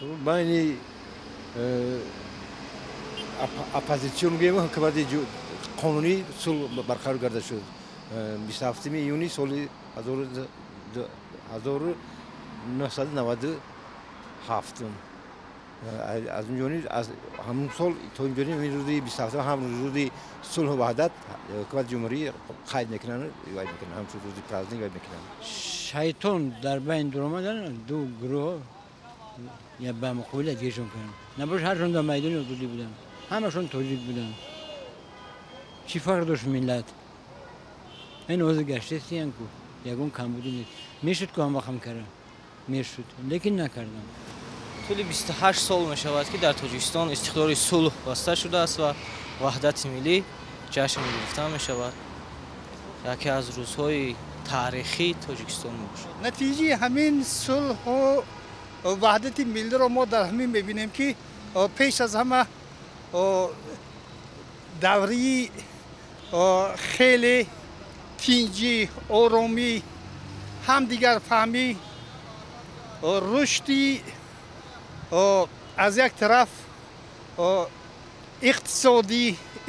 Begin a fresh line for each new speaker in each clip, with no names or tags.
Байни оппозитсион гӯем, ҳукумати қонунӣ сулҳ барқарор карда шуд 27 июни соли 1997. Аз он ҷониб, аз ҳамун сол то ин ҷониб ин рӯзи 27 ҳам рӯзи сулҳу ваҳдат ҳукумати ҷумҳурӣ қайд мекунанд, вай мекунанд, ҳамчун рӯзи праздник вай мекунанд.
Шайтон дар байн дуромадан, ду гурӯҳ я ба муқобил якдигаршон карданд. Набош, ҳаршон дар майдони озодӣ буданд, ҳамашон тоҷик буданд. Чӣ фарқ дошт миллат? Ин ҳозир гаштастиян ку, ягон камбудӣ нест. Мешуд ку ҳамвақт кара мешуд, лекин накардам.
Тӯли 28 сол мешавад, ки дар Тоҷикистон истиқрори сулҳ баста шудааст ва ваҳдати миллӣ ҷашн гирифта мешавад. Яке аз рӯзҳои таърихии Тоҷикистон мебошад.
Натиҷаи ҳамин сулҳу ваҳдати миллиро мо дар ҳамин мебинем, ки пеш аз ҳама давраи хеле тинҷӣ, оромӣ, ҳамдигарфаҳмӣ, рушди аз як тараф иқтисодӣ,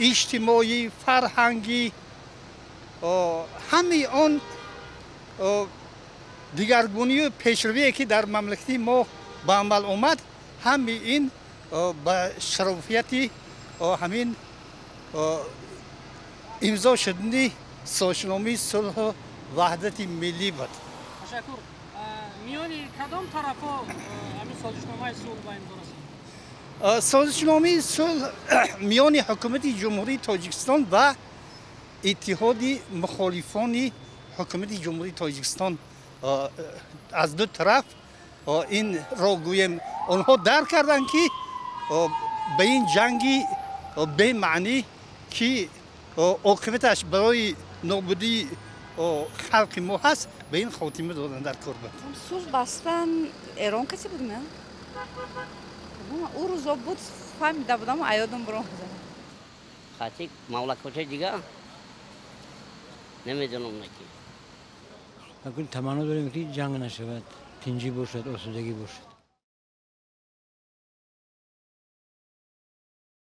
иҷтимоӣ, фарҳангӣ, ҳамаи он дигаргунию пешравие, ки дар мамлакати мо ба амал омад, ҳамаи ин ба шарофияти ҳамин имзо шудани созишномаи сулҳу ваҳдати миллӣ буд.
Ташаккур. Миёни кадом тарафҳо ҳамин созишномаи сулҳ ба имзо расид?
Созишномаи сулҳ миёни ҳукумати Ҷумҳурии Тоҷикистон ва иттиҳоди мухолифони ҳукумати Ҷумҳурии Тоҷикистон, аз ду тараф инро гӯем, онҳо дарк карданд, ки ба ин ҷанги бемаънӣ, ки оқибаташ барои нобудии халқи мо ҳаст, ба ин хотима додан дар кор буд.
Сулҳ бастан Эрон касе буд, на? Ӯ рӯзо буд, фаҳмида будам, аёдам буром.
Хати мамлакатҳои дига намедонам наки.
Акун таманно дорем, ки ҷанг нашавад, тинҷӣ бошад, осудагӣ бошад.